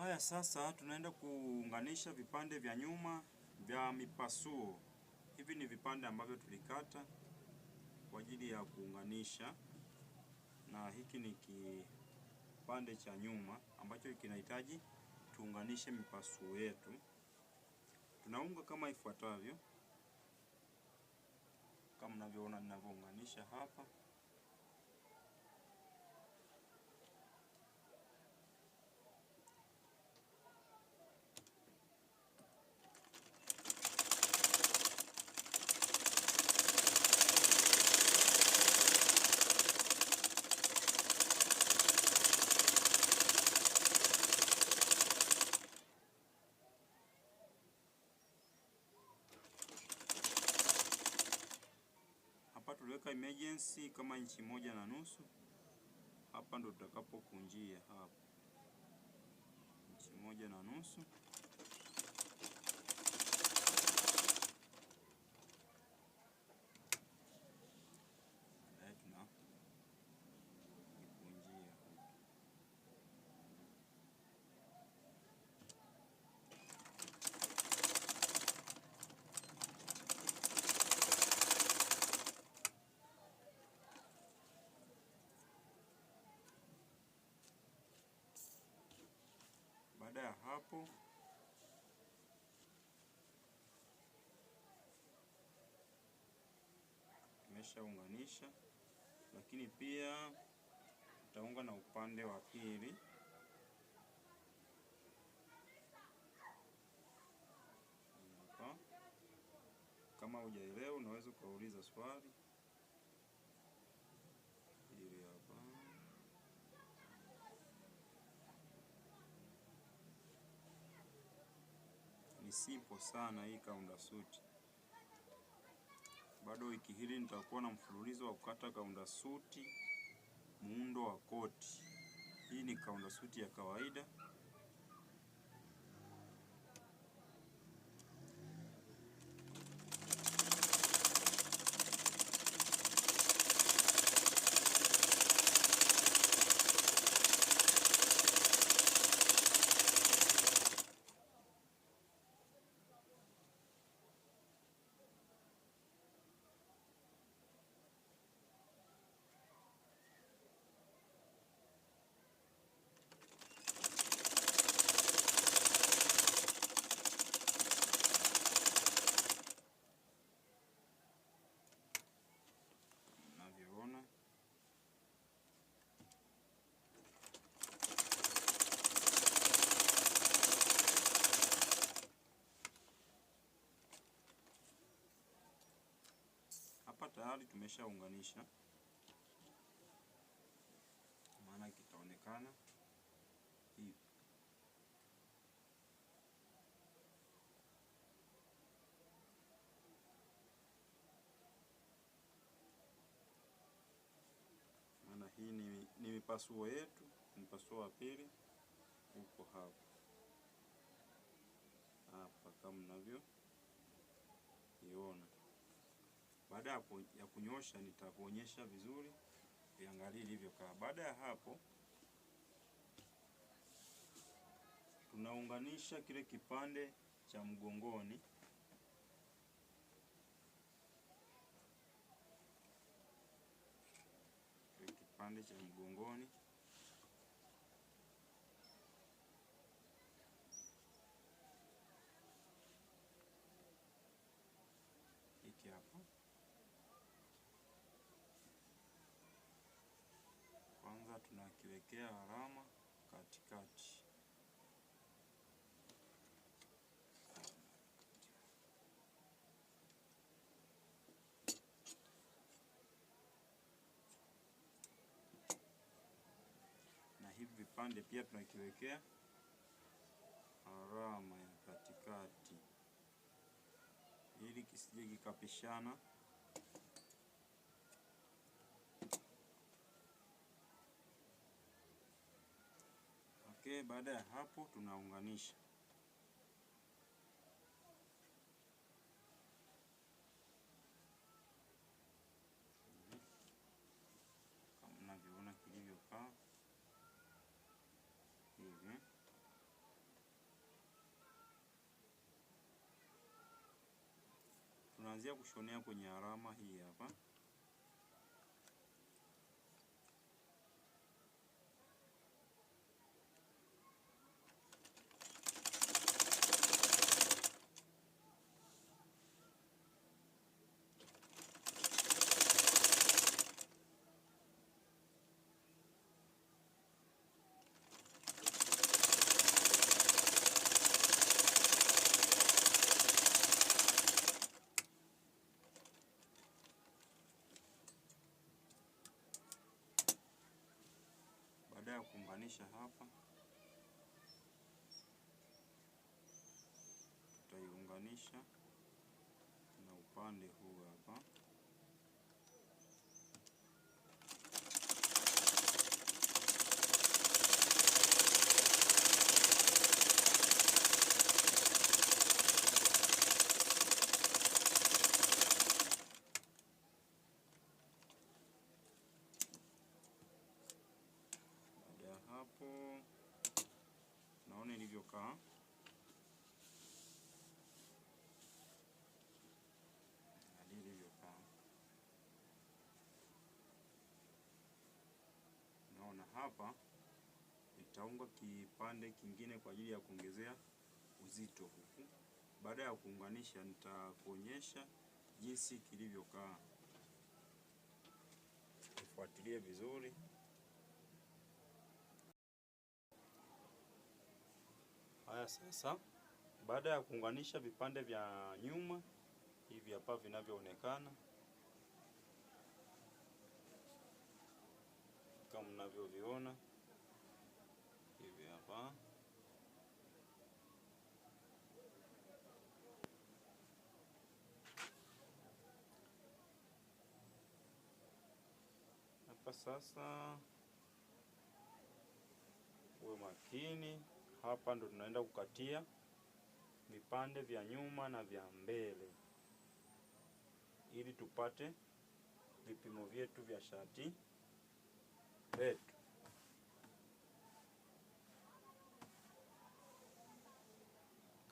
Haya, sasa tunaenda kuunganisha vipande vya nyuma vya mipasuo. Hivi ni vipande ambavyo tulikata kwa ajili ya kuunganisha, na hiki ni kipande cha nyuma ambacho kinahitaji tuunganishe mipasuo yetu. Tunaunga kama ifuatavyo, kama mnavyoona ninavyounganisha hapa. Hapa tuliweka emergency kama inchi 1.5. Hapa ndo tutakapokunjia hapa inchi 1.5. Baadaye tuna ikunjia. Baada ya hapo tumeshaunganisha, lakini pia tutaunga na upande wa pili. Hapa kama hujaelewa unaweza ukauliza swali. Hili hapa. Ni simple sana hii kaunda suti. Bado wiki hili nitakuwa na mfululizo wa kukata kaunda suti muundo wa koti. Hii ni kaunda suti ya kawaida. Hapa tayari tumeshaunganisha, maana kitaonekana hivi. Maana hii ni mipasuo yetu, mpasuo wa pili uko hapa. Hapa kama mnavyoiona. Baada ya kunyosha nitakuonyesha vizuri, viangalie ilivyokaa. Baada ya hapo tunaunganisha kile kipande cha mgongoni. Kile kipande cha mgongoni hiki hapa. Kwanza tunakiwekea alama katikati. Na hivi vipande pia tunakiwekea alama ya katikati ili kisije kikapishana. Okay, baada ya hapo tunaunganisha. Kama mnavyoona kilivyokaa hivi. Tunaanzia kushonea kwenye alama hii hapa. Baada ya kuunganisha hapa, tutaiunganisha na upande huu hapa. Hapo naona ilivyokaa. Hadi ilivyokaa. Naona hapa nitaunga kipande kingine kwa ajili ya kuongezea uzito huku. Baada ya kuunganisha nitakuonyesha jinsi kilivyokaa. Tufuatilie vizuri. Haya, sasa baada ya kuunganisha vipande vya nyuma hivi hapa vinavyoonekana kama mnavyoviona hivi hapa, hapa sasa uwe makini. Hapa ndo tunaenda kukatia vipande vya nyuma na vya mbele ili tupate vipimo vyetu vya shati letu.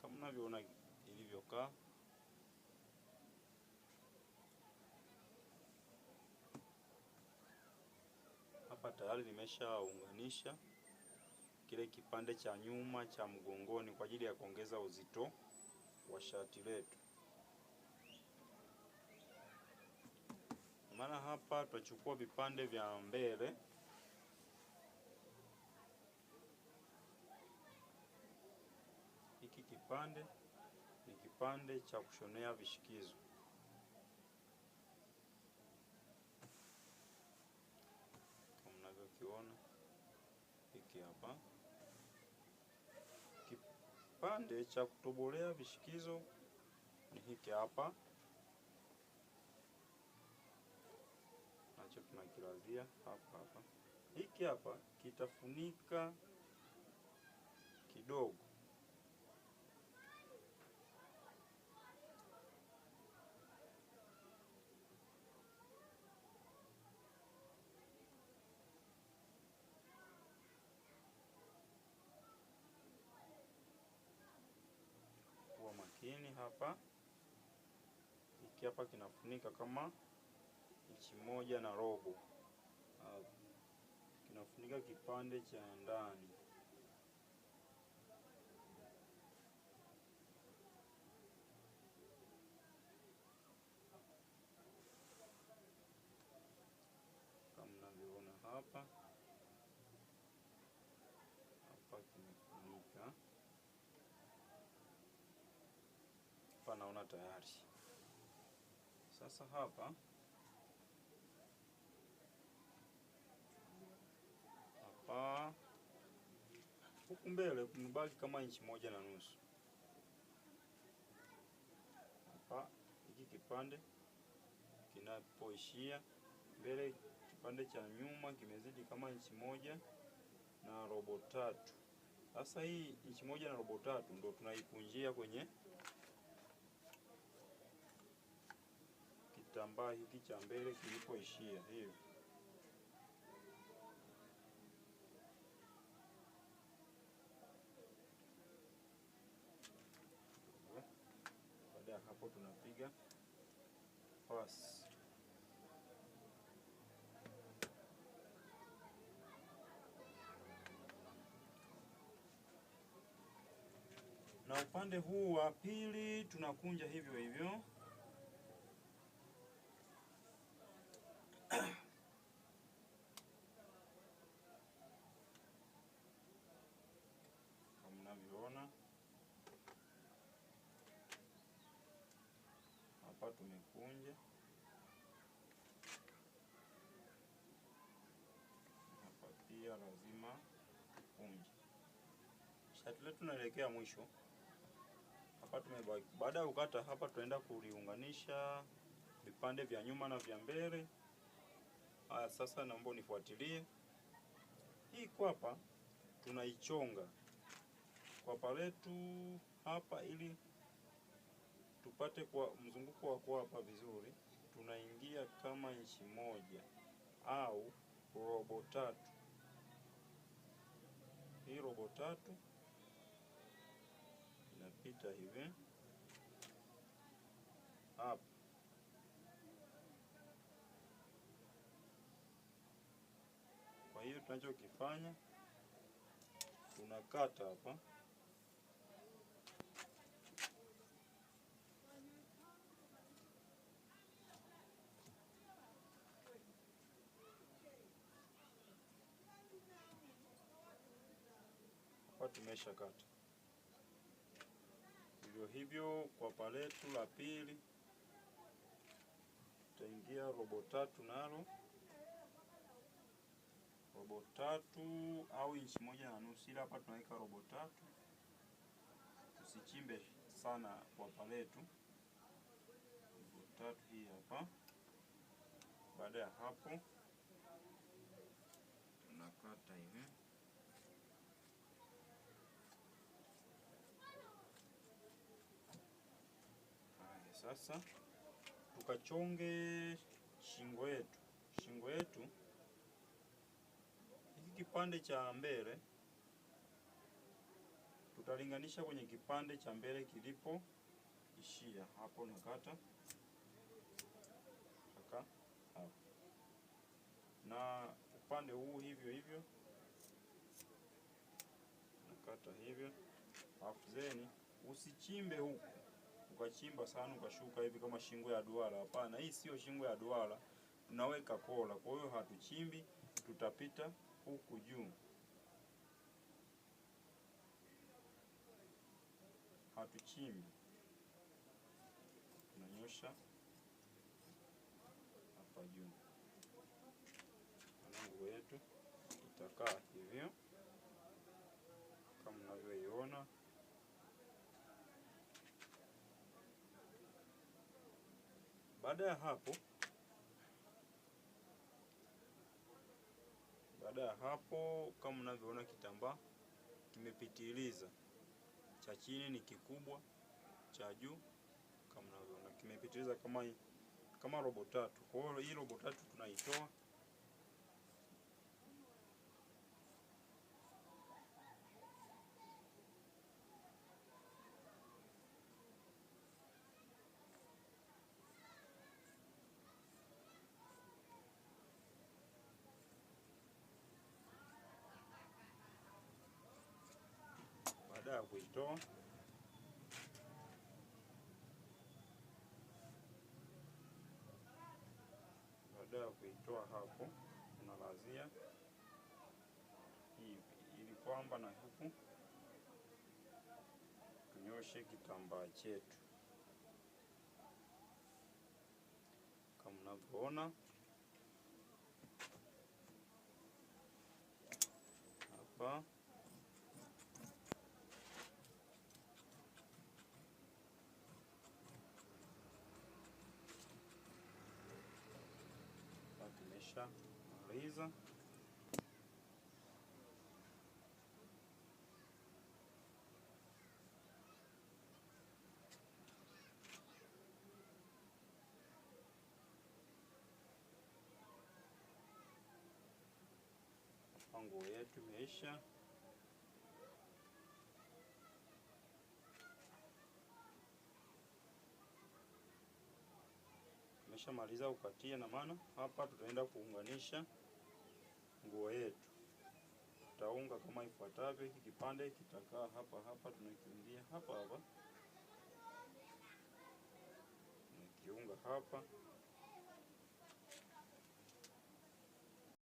Kama mnavyoona ilivyokaa. Hapa tayari nimeshaunganisha kile kipande cha nyuma cha mgongoni kwa ajili ya kuongeza uzito wa shati letu. Maana hapa tutachukua vipande vya mbele hiki kipande ni kipande cha kushonea vishikizo. Kama mnavyokiona hiki hapa kipande cha kutobolea vishikizo ni hiki hapa, nacho tunakilazia hapa hapa. Hiki hapa kitafunika kidogo. Kuwa makini hapa. Hiki hapa kinafunika kama inchi 1.25. Kinafunika kipande cha ndani. Kama mnavyoona hapa. Hapa kimefunika. Hapa naona tayari. Sasa hapa hapa huku mbele kumebaki kama inchi 1.5. Hapa hiki kipande kinapoishia mbele, kipande cha nyuma kimezidi kama inchi 1.75. Sasa hii inchi 1.75 ndio tunaikunjia kwenye kitambaa hiki cha mbele kilipoishia hivi. Baada ya hapo tunapiga pasi. Na upande huu wa pili tunakunja hivyo hivyo. Kama mnavyoona hapa tumekunja. Hapa pia lazima tukunje. Shati letu tunaelekea mwisho. Hapa tumebaki. Baada ya kukata hapa tunaenda kuliunganisha vipande vya nyuma na vya mbele. Haya, sasa naomba unifuatilie. Hii kwapa tunaichonga kwapa letu hapa ili tupate kwa mzunguko wa kwapa vizuri. Tunaingia kama inchi 1 au 3/4. Hii 3/4 inapita hivi hapa. Kwa hiyo tunachokifanya tunakata hapa. Hapa tumeshakata. Hivyo hivyo kwa paletu la pili tutaingia 3/4 nalo, 3/4 au inchi 1.5, ila hapa tunaweka 3/4, tusichimbe sana kwa paletu. 3/4 hii hapa. Baada ya hapo tunakata hivi. Sasa tukachonge shingo yetu. Shingo yetu hiki kipande cha mbele tutalinganisha kwenye kipande cha mbele kilipo ishia. Hapo nakata mpaka hapo, na upande huu hivyo hivyo nakata hivyo. Alafu zeni usichimbe huku ukachimba sana ukashuka hivi kama shingo ya duara. Hapana, hii sio shingo ya duara, tunaweka kola. Kwa hiyo hatuchimbi, tutapita huku juu, hatuchimbi, tunanyosha hapa juu. Nguo yetu itakaa hivyo kama mnavyoiona. Baada ya hapo kama mnavyoona kitambaa kimepitiliza. Cha chini ni kikubwa, cha juu kama mnavyoona kimepitiliza kama 3/4. Kwa hiyo hii 3/4 tunaitoa. Baada ya kuitoa hapo unalazia hivi ili kwamba na huku tunyoshe kitambaa chetu kama mnavyoona hapa. Tumeshamaliza. Nguo yetu imeisha. Tumeshamaliza kukatia, na maana hapa tutaenda kuunganisha nguo yetu. Tutaunga kama ifuatavyo. Hiki kipande kitakaa hapa hapa, tunakiungia hapa hapa, tunakiunga hapa.